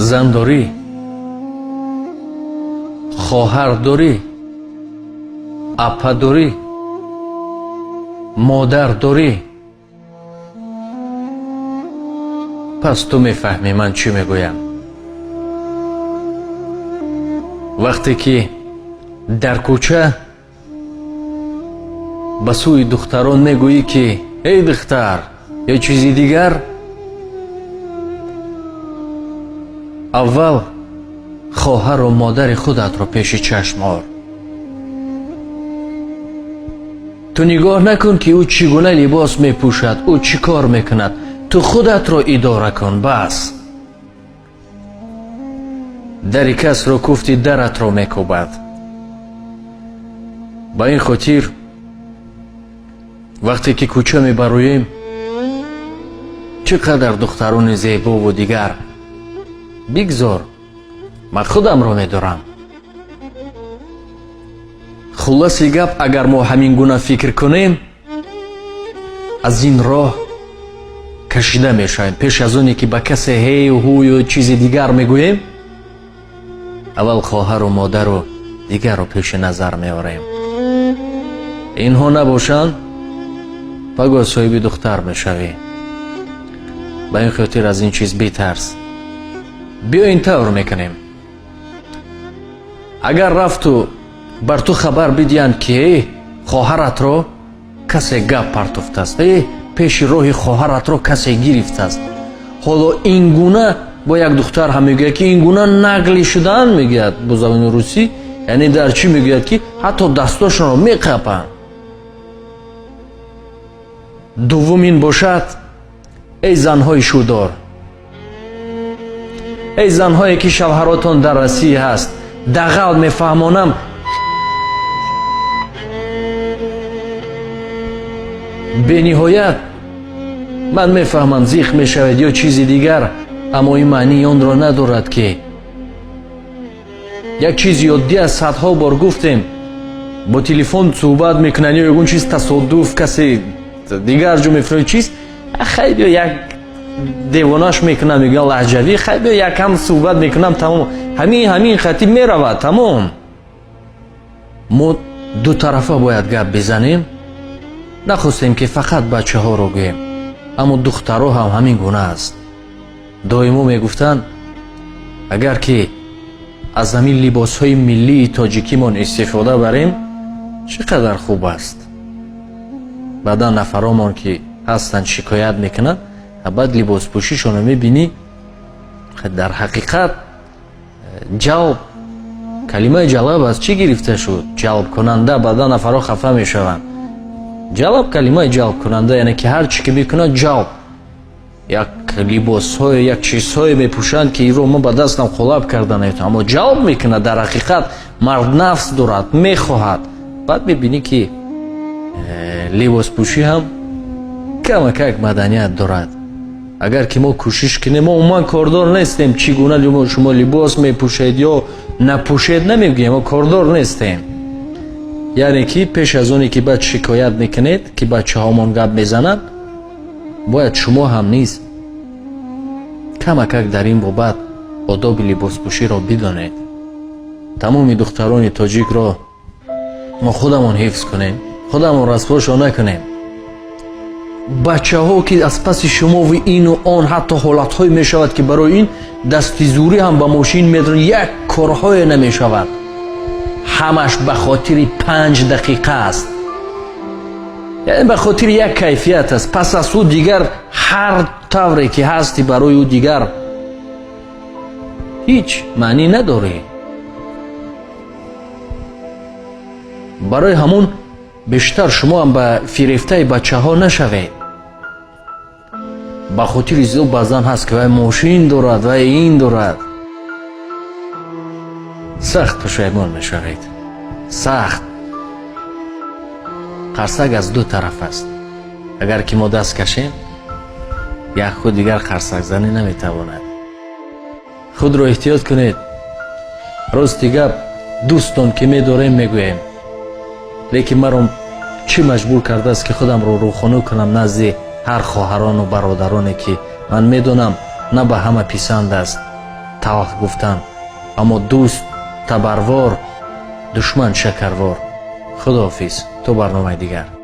Зан дорӣ, хоҳар дорӣ, апа дорӣ, модар дорӣ, пас ту мефаҳмӣ ман чӣ мегӯям. Вақте ки дар кӯча ба сӯи духтарон мегӯӣ, ки эй духтар ё чизи дигар, аввал хоҳару модари худатро пеши чашм ор. Ту нигоҳ накун, ки ӯ чӣ гуна либос мепӯшад, ӯ чӣ кор мекунад. Ту худатро идора кун, бас. Дари касро куфти даратро мекӯбад. Ба ин хотир вақте ки кӯча мебароем, чӣ қадар духтарони зебову дигар, бигзор, ман худамро медорам. Хулоси гап, агар мо ҳамин гуна фикр кунем, аз ин роҳ кашида мешавем. Пеш аз оне ки ба касе ҳею ҳую чизи дигар мегӯем, аввал хоҳару модару дигарро пеши назар меорем. Инҳо набошанд, пагоҳ соҳиби духтар мешавӣ. Ба ин хотир аз ин чиз битарс. Биё, ин тавр мекунем: агар рафту бар ту хабар бидиҳанд, ки э хоҳаратро касе гап партофтааст, пеши роҳи хоҳаратро касе гирифтааст, ҳоло ин гуна бо як духтар ҳам мегӯяд, ки ин гуна наглый шудаанд, мегӯяд бо забони русӣ, яъне дар чӣ мегӯяд, ки ҳатто дастошонро меқапанд. Дуввум ин бошад: эй занҳои шудор, эй занҳое ки шавҳаротон дар Россия ҳаст, дағал мефаҳмонам. Бениҳоят ман мефаҳмам, зиқ мешавед ё чизи дигар, аммо ин маънии онро надорад, ки як чизи оддӣ аз садҳо бор гуфтем, бо телефон суҳбат мекунанд ё ягон чиз, тасодуф, касе дигар ҷо мефирои чиз, хай биё, як девонаш мекунам, мегӯям лаҳҷавӣ, хай биё, якам суҳбат мекунам, тамом. Ҳамин хати меравад, тамом. Мо дутарафа бояд гап бизанем. Нахостем, ки фақат бачаҳоро гӯем, аммо духтаро ҳам ҳамин гуна аст. Доимо мегуфтанд, агар ки аз ҳамин либосҳои миллии тоҷикимон истифода барем, чӣ қадар хуб аст. Баъдан нафаромон ки ҳастанд, шикоят мекунанд, а баъд либоспӯшишонро мебинӣ. Дар ҳақиқат ҷалб, калимаи ҷалаб аз чӣ гирифта шуд? Ҷалбкунанда. Баъдан нафарҳо хафа мешаванд. Ҷалаб, калимаи ҷалбкунанда, яъне ки ҳар чӣ ки мекунад ҷалб. Як либосҳое, як чизҳое мепӯшанд, ки инро мо ба дастам қолаб карда наметавонам, аммо ҷалб мекунад. Дар ҳақиқат мард нафс дорад, мехоҳад. Баъд мебинӣ, ки либоспӯшӣ ҳам камакак маданият дорад. Агар ки мо кӯшиш кунем, мо умуман кордор нестем, чӣ гуна шумо либос мепӯшед ё напӯшед, намегӯем, мо кордор нестем. Яъне ки пеш аз оне ки баъд шикоят мекунед, ки бачаҳомон гап мезананд, бояд шумо ҳам низ камакак дар ин бобат одоби либоспӯширо бидонед. Тамоми духтарони тоҷикро мо худамон ҳифз кунем, худамон расвошо накунем. Бачаҳо ки аз паси шумову ину он, ҳатто ҳолатҳое мешавад, ки барои ин дасти зӯрӣ ҳам ба мошин медоранд, як корҳое намешавад. Ҳамаш ба хотири 5 дақиқа аст, яъне ба хотири як кайфият аст. Пас аз ӯ дигар ҳар тавре ки ҳасти, барои ӯ дигар ҳеҷ маънӣ надорӣ. Барои ҳамун бештар шумо ҳам ба фирефтаи бачаҳо нашавед. Ба хотири зиёд баъзан ҳаст, ки вай мошин дорад, вай ин дорад, сахт пушаймон мешавед, сахт. Қарсак аз ду тараф аст. Агар ки мо даст кашем, як худ дигар қарсакзанӣ наметавонад. Худро эҳтиёт кунед. Рости гап, дӯстон ки медорем, мегӯем, лекин маро чӣ маҷбур кардааст, ки худамро рӯхонӣ кунам назди ҳар хоҳарону бародароне, ки ман медонам, на ба ҳама писанд аст. Талх гуфтан, аммо дӯст табарвор, душман шакарвор. Худоҳофиз, то барномаи дигар.